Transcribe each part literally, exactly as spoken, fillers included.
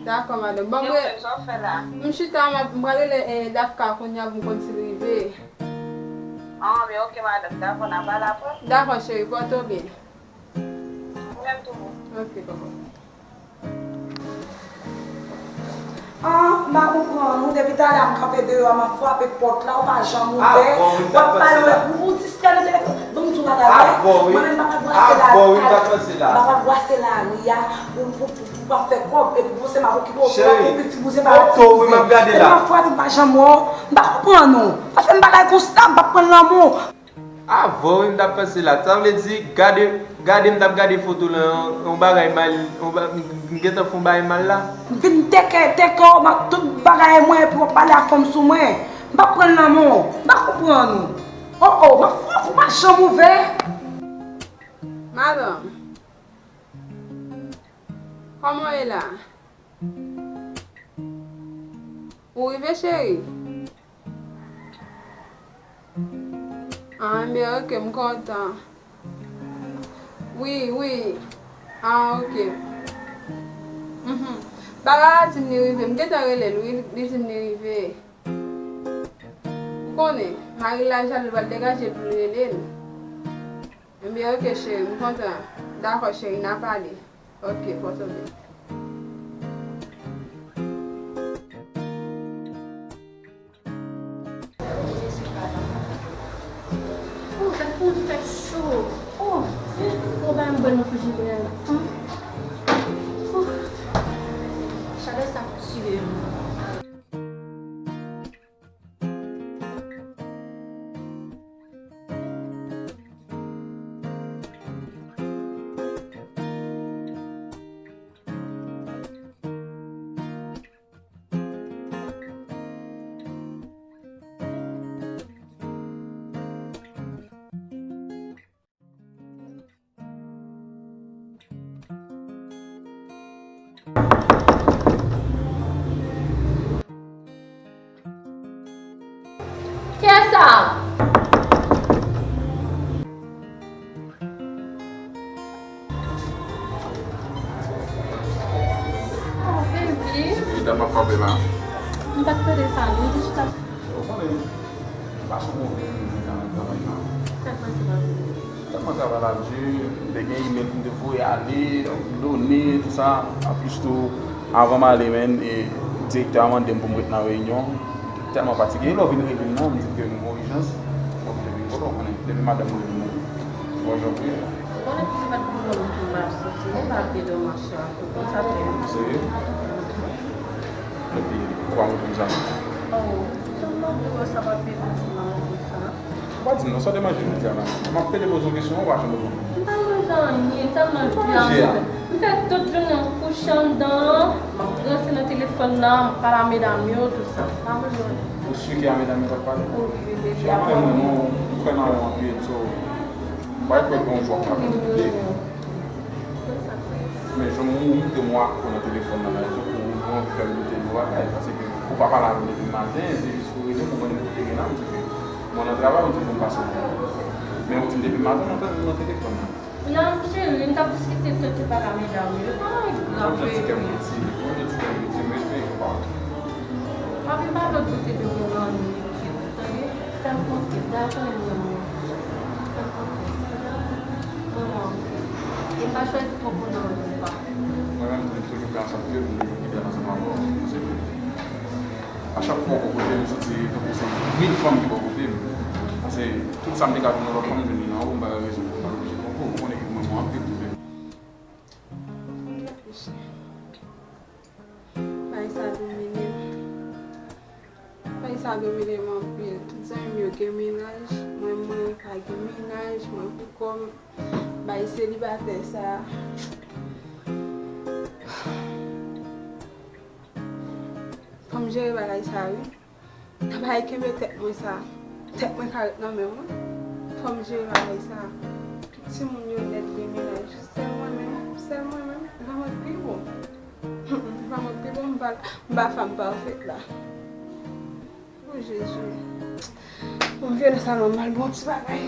Dakò, madanm. Bon, mwen, m chita, m ap, m pral rele, eh, Dafka kounye a pou m konn si l rive. Ah, men ok, madanm. Dakò, n a pale apre. Dakò, cheri, pòte w byen. Ou menm tou, boo. Ok, boo. Ah, m pa konprann ou. Depi talè a m kanpe deyò a, m ap frape pòt la, ou pa janm ouvè. W ap pale, ou, ou distrè nan telefòn. Ban m di w bagay, wi. Mwen menm, m pa pral bwase lari a. M pa pral bwase lari a pou, pou, pou, pou m ap fè kòb. Epi pou se m ap okipe w, pou w ap okipe ti bouzen pa ti bouzen. Epi m ap frape, m pa janm wè w. M pa konprann ou. Pa fè m bagay konsa, m p ap pran lanmou. Avè w wi m t ap panse la. Sa vle di, gade, gade m t ap gade foto lan, yon, yon bagay mal, yon ba-, m gentan fè yon bagay mal la. M vin teke, teke w, m ak tout bagay mwen, epi w ap pale ak fanm sou mwen. M p ap pran l nan men w. M pa konprann ou. Oh, oh, m ap fè w pa janm ouvè. Madanm, kòman w ye la? Ou rive, cheri? Ah, enben, ok, m kontan. Wi, wi. Ah, ok. Mhm. Bagay la di m li rive. M gentan rele l, wi, li di m li rive. Ou konnen, mari l la jalou, l pral degaje l pou l rele l. Enben, ok, cheri, m kontan. Dakò, cheri, n a pale. Ok, pòte w byen. Oh, gad kòman l fè cho. Oh, oh, ba m bwè nan frijidè a. Hmm. Oh, chalè sa ap tiye m. Kiyès sa? Oh, baby. Li t ap frape la. M pa t tande sa, non, m te chita. Ou konnen, m pa sou move moun nan travay la. Sa k pase, baby? Tèlman travay la di, m te gen email pou m te voye ale, done, tout sa. Anplis tou, avan m ale, menm, e, direktè a mande m pou m ret nan reyinyon. M te tèlman fatige. E lè w vin rele m nan, m di ke m gen ijans. M oblije vin kote w, konnen. Depi madanm mwen vin, bon, jan pou ye la. Ou konnen si se pa t pou mwen, m tou m ap soti, m pa ap gen dòmi aswè a. Ou konn sa tou. Serye? Epi, ou pa montre m sa. Oh, jan m ap di w sa, pa pede di m konsa. Ou pa di m non, sa w te manje jodi a la? M ap pede poze w kesyon, ou pa janm reponn mwen. M pa manje anyen, tèlman di a. M fè tout jounen m kouche anndan an, m ap ranse nan telefòn nan, m pale a medam yo, tout sa. M pa manje anyen. Ou si ke a medam yo w ap pale? Wi, bebe. Jan m renmen w, ou fè nan ou anpil, so, m pa kwè gen yon jou w ap ka fè tout byen. Men jan w montre m w ak ou nan telefòn nan la, epi w anvi fè m doute de yon bagay, paske ou pa pale avè m depi maten, se jis ou rele m, ou mande m kote m ye la, m di ke mwen nan travay, ou di m pou m pase w. Men ou di m depi maten, ou nan, ou nan telefòn nan. Non, cheri, m t ap diskite tout se pa ka medam yo. Pa anyen grav. Ou janti kè m piti, ou janti kè m piti, m respeye ou pa. Pa vin pale lòt kote de mwen nan nèg yo, tande? Fè m konfyans, dayè ou konnen m renmen w. Fè m konfyans. Mwen renmen w anpil. E m pa chwazi twò bon nan lòt bò pa. Mwen menm tou, m toujou fè ansanm ke m toujou fidèl ansanm avè w. Paske a chak fwa w bò kote m, m santi tankou se mil fanm ki bò kote m. Paske tout sa m te ka jwenn nan lòt fanm, m jwenn li nan ou, m pa gen rezon pou m pa oblije twonpe w. Ou konnen ke m renmen w anpil tou, bebe. Bagay sa domine m. Bagay sa domine m anpil. Tout zanmi m yo gen mennaj, mwen, mwen pa gen mennaj, mwen pou kò m. Bay selibatè sa. Fò m jere bagay sa, wi. Nan bagay kenbe tèt mwen sa. Tèt mwen ka ret nan men mwen. Fò m jere bagay sa. Tout timoun yo nèt gen mennaj. Sèl mwen menm, sèl mwen menm. Sa mwen pi bon. Sa mwen pi bon, m pa, m pa fanm pafèt la. O Jezi. Bon, m vye nan salon, m al bon ti bagay.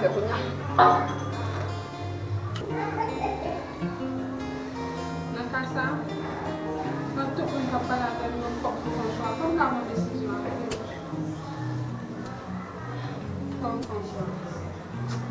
Nan ka sa, nan tout moun k ap pale avè m yo, fòk m pran swen. Fò m ka pran desizyon avè m. Fò m pran swen.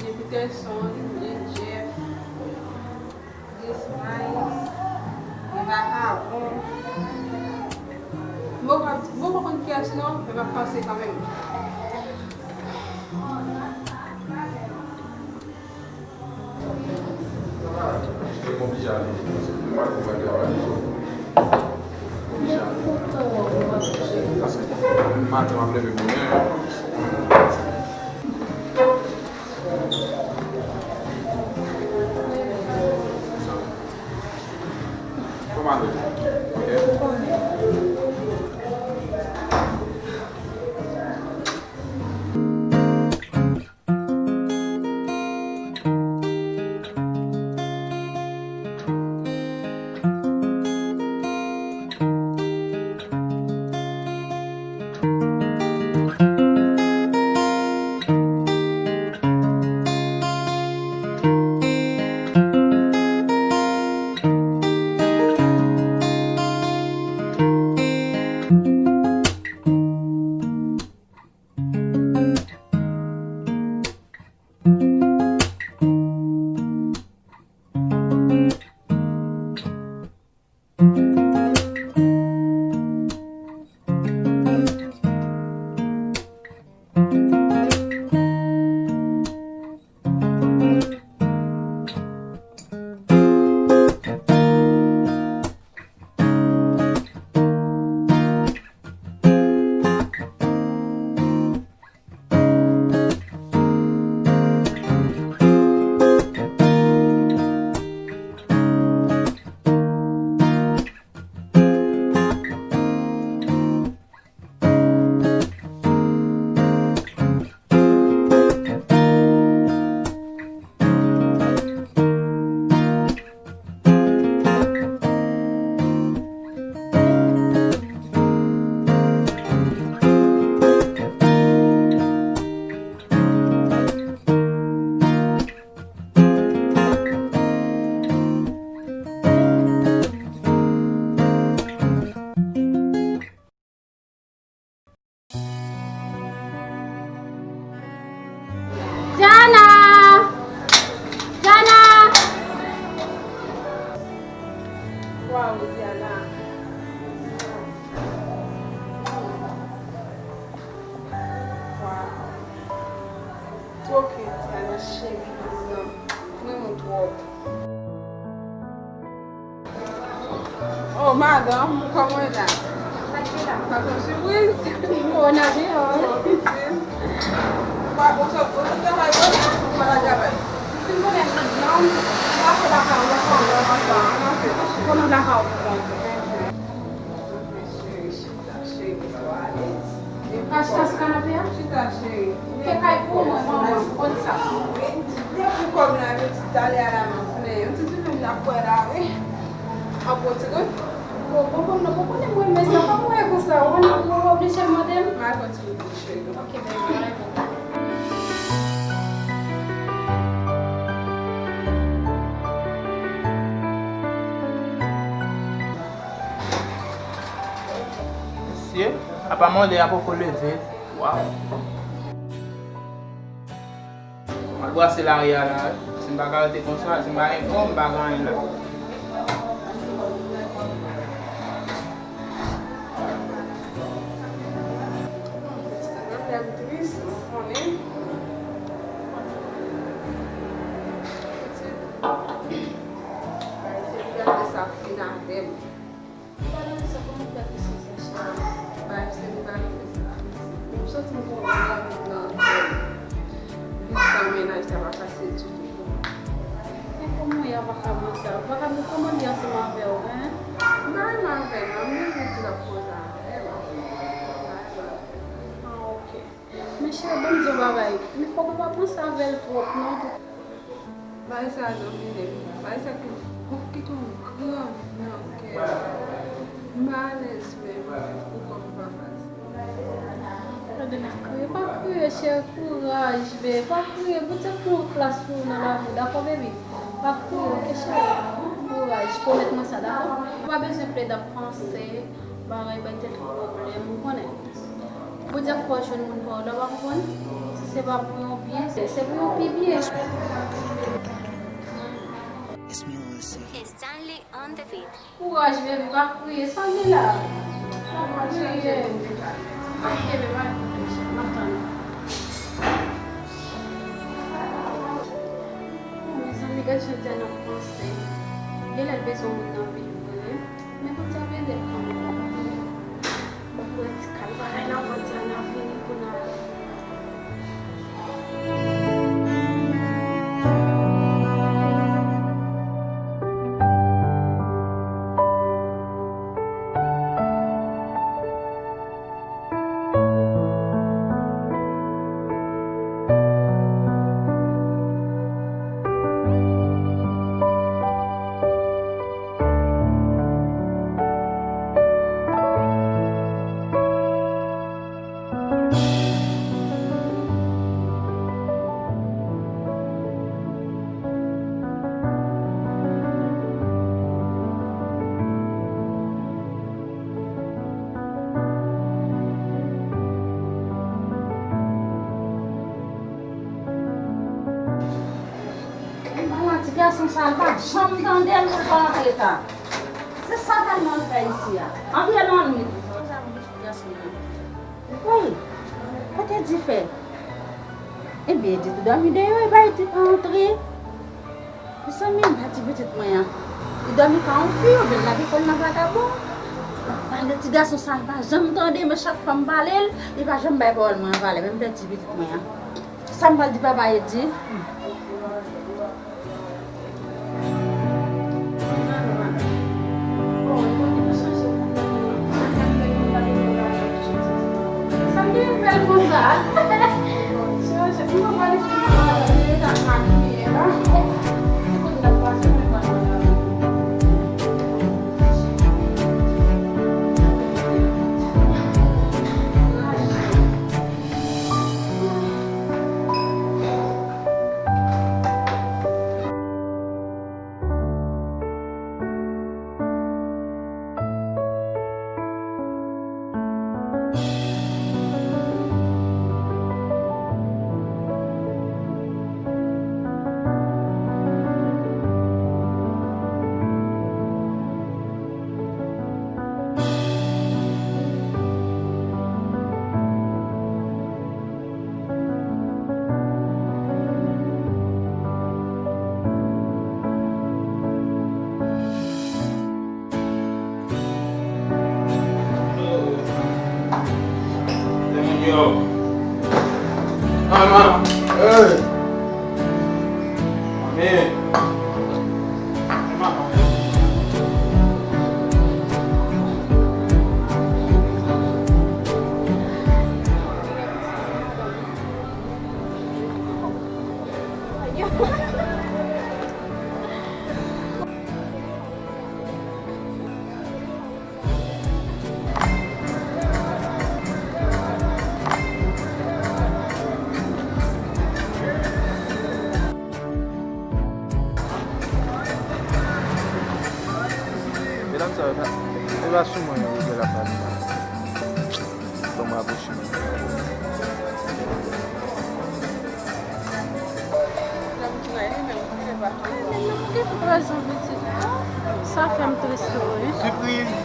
Gen Peterson, gen Jeff, gen Smile, gen Vakabon. M poko, m poko konn kiyès non, men m ap panse kanmenm. Maten, m ap leve bonè. Kòman nou? Ok. Diana! Diana! Waw, Diana. Waw. Ok, Diana cheri, m renmen w twòp. Oh, madanm, kòman w ye la? Sa k gen la? Sa se yon sipriz? Oh, n a deyò, wi. Ou pa, ou sot, ou sot travay bonè? Ou pa travay? M fin bonè jodi a, m pase lakay ou, m pase lakay ou. Konnen lakay ou pou konn. Cheri, chita, cheri, pou ale. Ka chita sou kanape a? Chita, cheri. Fè kay pou mwen, manman, m konn sa. Depi kòb la vin, ti talè a la, m ap plenn. Yon ti tounen m ap kwè la, wi. Ap pran ti gout. Bon, bon, bon, non, bon, konnen mwen, men sa pa mwen konsa. Ou konn ou oblije mande m. M al pran ti gout, cheri. Ok, baby, m al pran. Mesye, apa mande a poko leve. Waw. Mwen brase lari a la, wi. Si m pa ka rete konsa, si m pa gen kòb, m pa gen anyen la. Mwen tris, ou konnen. Pitit, se pèdi sa fin avè m. Bagay se li pa rive sa. M santi m gen yon bagay nan tèt. Vin san mennaj sa pa fasil ditou. Men kòman w ye a vakabon sa? Vakabon, kòman li ansanm avè w, en? M pa renmen avè l non, m bezwen ti lòt koze avè l. Ah, ok. Men cheri, ban m di w yon bagay. Men fòk ou pa panse avè l twòp non. Bagay sa domine m. Bagay sa ki, ki gon gran vid nan kè m. M pa alèz menm, pou kò m pa fasil. Fè Pa kriye, pa kriye, cheri, kouraj, babe. Pa kriye, Bondye ap fè yon plas pou ou nan lavi w, dakò, baby? Pa kriye, oke, cheri? Kouraj, pwomèt mwen sa, dakò? Ou pa bezwen plede ap panse, bagay bay tèt ou pwoblèm, ou konnen. Bondye ap fè w jwenn moun pa w la, w pa konprann? Si se pa pou yon byen, se, se pou yon pi byen. Stanley on the beat. Kouraj, baby, pa kriye. Sa gen la? Pa kriye. Ok, baby, pa kriye, cheri. M ap tann ou. Oh, mezanmi, gad jan Diana ap panse. Li lè l bezwen moun nan anpil vre. Men Bondye ap ede l kanmenm. Mwen di kal bagay la, mwen di Ana vini pou n al. Ala ti gason sa, l pa janm tande l pou l pa antre ta. Se sa tèlman l fè isi a. Antre nan lwit. Wi, kote Dife? Ebyen, Edith dòmi deyò, e pa Edith pa antre. Mezanmi, m pa di pitit mwen an. Li dòmi pa yon fi, oubyen l ap lekòl nan vagabon. Pale ti gason sa, l pa janm tande, men chak fwa m pale l, li pa janm bay pawòl mwen an valè, men m pèdi pitit mwen an. Sa m pral di papa Edi? Sa m gen bèl konsa. Chanje, m pa pale sou mwen, m ta makiye la. Se kote l ap pase, mwen pa konn la. Medam sa yo, e pa sou mwen yo, yo la pa. Ban mwen apwoche mwen. Sa fè m tris tou wi. Sipriz!